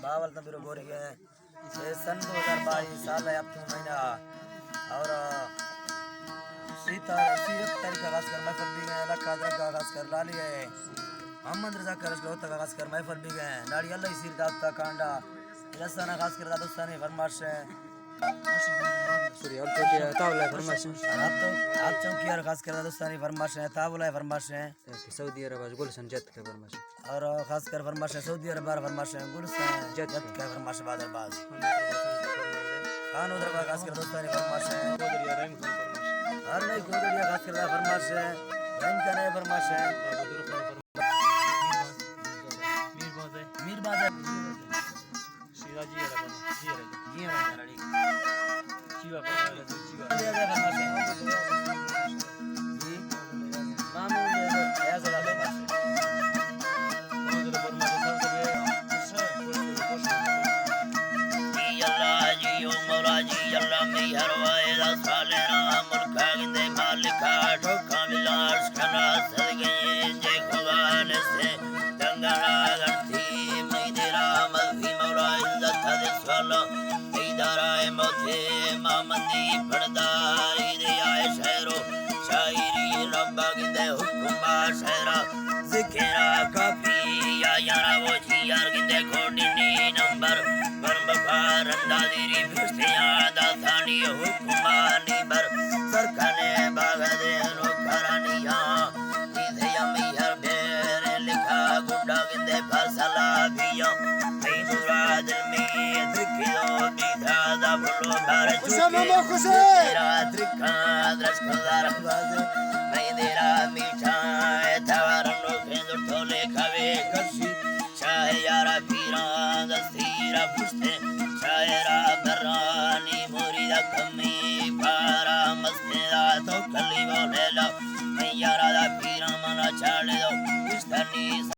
باول تمبیرو گوری ءِ، اے سن دو ہزار بائیس سال ءِ ہپتم مہینہ اور سیتا سیرت تاریخ ءَ خاص کر محفل بیگ ءَ، لکھ ادرک ءَ خاص کر لالی ءِ، محمد رضا کرش لوتک ءَ خاص کر محفل بیگ ءَ، لاڑی اللہ سیر داتا کانڈا، لسانا خاص کر دا دوستانی فرمائش ءِ۔ سوری، ہر چوکی ءَ تاولا فرمائش ءِ۔ ہر تو، ہر چوکی ءَ خاص کر دا دوستانی فرمائش ءِ، تاولا فرمائش ءِ۔ سعودی عرب ءَ گلشن جت کے فرمائش۔ اور خاص کر فرمائش ءِ، سعودی عرب ءَ فرمائش ءِ، گلشن جت کے فرمائش ءِ، بادر باز۔ خان ادر با خاص کر دوستانی فرمائش ءِ۔ ہر نئی گودڑیا خاص کر فرمائش ءِ، رحیم کنے فرمائش ءِ۔ میر باز ءِ۔ شیرا جی ہے، جی ہے، جی ہے۔ شیوا پر جی، جی۔ مامو دے دے، ایسا لگے۔ جی اللہ، جی او مولا، جی اللہ، میں ہر وائے دا سالے نا ملکا گندے مالکا، ٹھوکا ملا عرش کنا سد گئی، جے خدا نے سے دنگنا گھنٹی، مئی دیرا ملکی مولا عزت دے سوالو، مئی دارا موتے ما مندی پڑداری دے آئے شہرو، شاعری رب گندے حکم با شہرا، ذکرا کافی یا یارا وہ جی یار گندے کوڈنی نمبر، برم بارندا دیری بھشتیاں دا ثانی حکمانی بر، سرکنے باغ دے نو کرانیاں۔ دیدے امی ہر بیر لکھا گڈا گندے فیصلہ بیاں۔ اے مراد میں درکیو بیتا دا بھلو بار خوشا چکے۔ ماما خوشا۔ تیرا درکا درس گزار بازے۔ میں دیرا میٹھا ہے تھوار نو پھیندر تو لکھاوے کسی۔ شاہ یارا پیران دستیرا پشتے۔